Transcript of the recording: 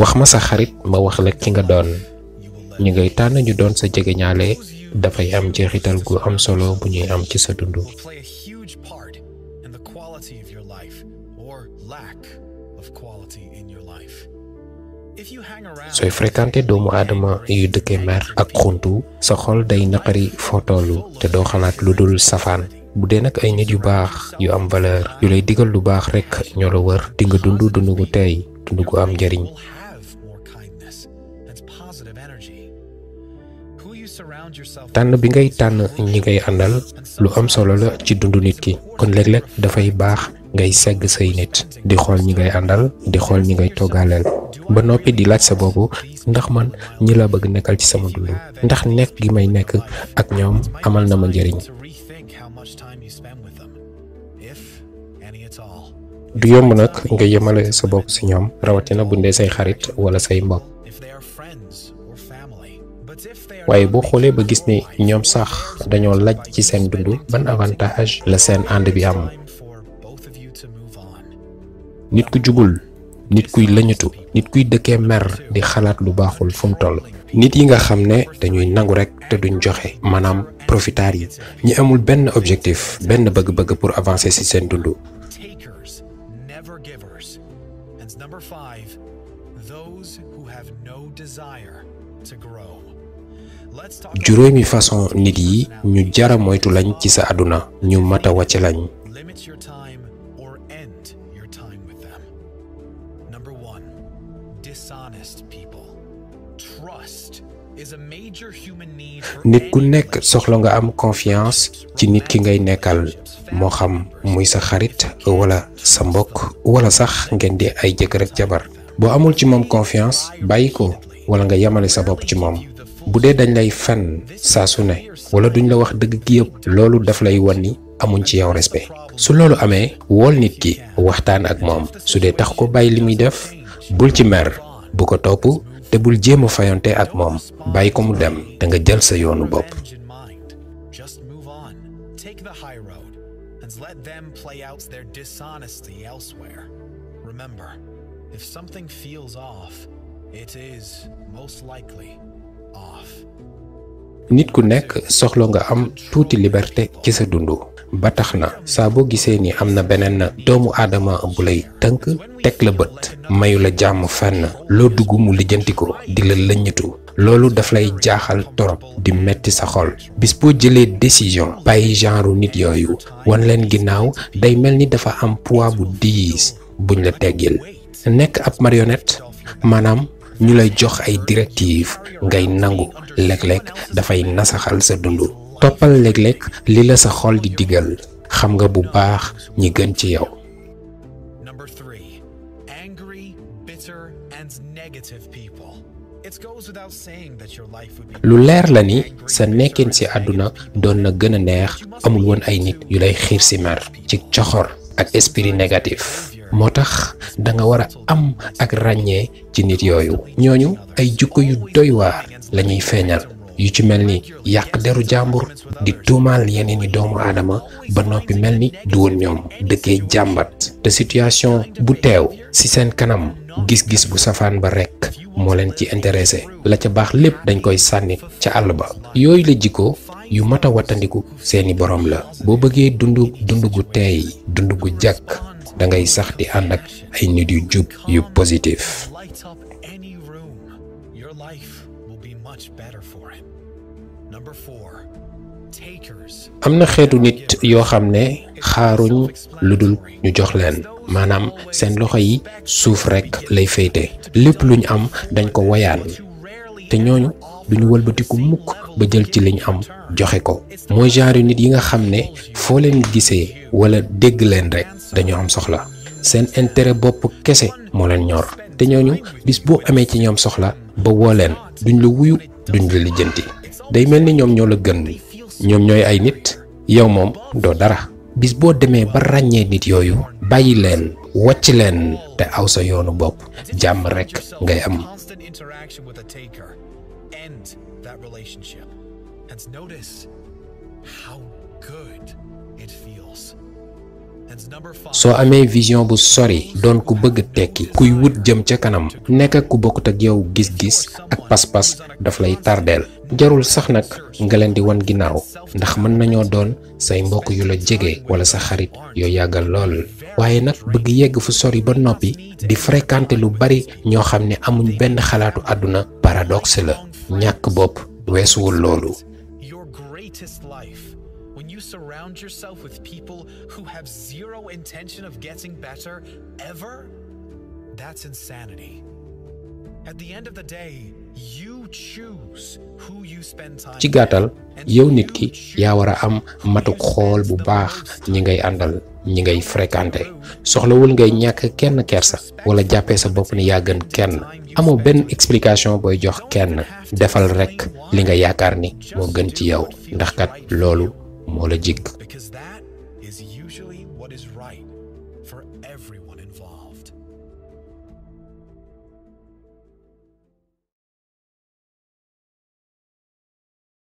wax ma sa xarit ma wax la ki nga doon ñi ngay tànn ñu doon sa jegeñaale dafay am jeexital gu am solo bu ñuy am ci sa dund. sooy fréquenté doomu aadama yu dëkkee mer ak xuntu sa xol day naqari foo tollu te doo xalaat lu dul safaan. bu dee nag ay nit yu baax yu am valeur yu lay digal lu baax rekk ñoo la wër di nga dund gu tey dund gu am njariñ. tànn bi ngay tànn ñi ngay àndal lu am solo la ci dundu nit ki kon léeg-léeg dafay baax ngay segg say nit di xool ñi ngay àndal di xool ñi ngay toggaaleel ba noppi di laaj sa bopp ndax man ñi la bëgg nekkal ci sama dund ndax nekk gi may nekk ak ñoom amal na ma njariñ. du yomb nag nga yemale sa bopp ci ñoom rawatina bu ndee say xarit wala say mbokk waaye boo xoolee ba gis ni ñoom sax dañoo laj ci seen dund ban avantage la seen ànd bi am. nit ku jubul nit kuy lëñatu nit kuy dëkkee mer di xalaat lu baaxul fu mu toll. nit yi nga xam ne dañuy nangu rekk te duñ joxe maanaam profiteurs yi ñi amul benn objectif benn bëgg-bëgg pour avancer ci seen dund. juróomi façon nit yi ñu jara moytu lañ ci sa àdduna ñu mata wàcce lañ. nit ku nekk soxla nga am confiance ci nit ki ngay nekkal moo xam muy sa xarit wala sa mbokk wala sax ngeen di ay jëkkër ak jabar. boo amul ci moom confiance bàyyi ko wala nga yamale sa bopp ci moom. bu dee dañ lay fen saa su ne wala duñ la wax dëgg gi yëpp loolu daf lay wan ni amuñ ci yow respect. su loolu amee wool nit ki waxtaan ak moom su dee tax ko bàyyi li muy def bul ci mer bu ko topp te bul jéem a fayonte ak moom bàyyi ko mu dem te nga jël sa yoonu bopp. nit ku nekk soxla nga am tuuti liberté ci sa dund ba tax na saa boo gisee ni am na beneen doomu aadama bu lay tënk teg la bët mayu la jàmm fenn loo dugg mu lijjanti ko di la lëññatu loolu daf lay jaaxal torop di metti sa xol. bis boo jëlee décision bàyyi genre nit yooyu wan leen ginnaaw day mel ni dafa am poids bu diis buñ la teggil. nekk ab marionnette maanaam ñu lay jox ay directives ngay nangu léeg-léeg dafay nasaxal sa dund. toppal léeg-léeg li la sa xol di digal xam nga bu baax ñi gën ci yow. lu leer la ni sa nekkin ci àdduna doon na gën a neex amul woon ay nit yu lay xiir ci mer ci coxor ak esprit négatif. moo tax danga war a am ak ràññee ci nit yooyu. ñooñu ay jukko yu doy waar lañuy feeñal yu ci mel ni yàq deru jàmbur di tuumaal yeneen i doomu aadama ba noppi mel ni du woon ñoom dëkkee jàmbat te situation bu teew ci seen kanam gis-gis bu safaan ba rekk moo leen ci intéressé la ca baax lépp dañ koy sànni ca àll ba. yooyu la jikko yu mat a wattandiku seeni boroom la. boo bëggee dund gu teey dund gu jàkk da ngay sax di ànd ak ay nit yu jub yu positif. am na xeetu nit yoo xam ne xaaruñ lu dul ñu jox leen maanaam seen loxo yi suuf rekk lay féete lépp luñ am dañ ko woyaan te ñooñu duñu wëlbatiku mukk ba jël ci liñ am joxe ko. mooy genre nit yi nga xam ne foo leen gisee walla dégg leen rekk dañoo am soxla seen intérêt bopp kese moo leen ñor te ñooñu bis boo amee ci ñoom soxla ba woo leen duñ la wuyu duñ la lijjanti day mel ni ñoom ñoo la gën ñoom ñooy ay nit yow moom doo dara. bis boo demee ba ràññee nit yooyu bàyyi leen wàcc leen te aw sa yoonu bopp jàmm rekk ngay am. soo amee vision bu sori doon ku bëgg tekki kuy wut jëm ca kanam nekk ak ku bokkut ak yow gis-gis ak pas-pas daf lay tardeel jarul sax nag nga leen di wan ginnaaw ndax mën nañoo doon say mbokk yu la jege wala sa xarit yoo yàggal lool waaye nag bëgg yegg fu sori ba noppi di fréquenter lu bari ñoo xam ne amuñ benn xalaatu àdduna paradoxe la ñàkk bopp weesuwul loolu. When you surround yourself with people who have zero intention of getting better ever, that's insanity. At the end of the day, you choose who you spend time with. ci gàttal yow nit ki yaa war a am matuk xool bu baax ñi ngay àndal ñi ngay fréquenter soxlawul ngay ñàkk kenn kersa wala jàppee sa bopp ni yaa gën kenn amoo benn explication booy jox kenn defal rekk li nga yaakaar ni moo gën ci yow ndax kat loolu moo la jig. Because that is usually what is right for everyone involved.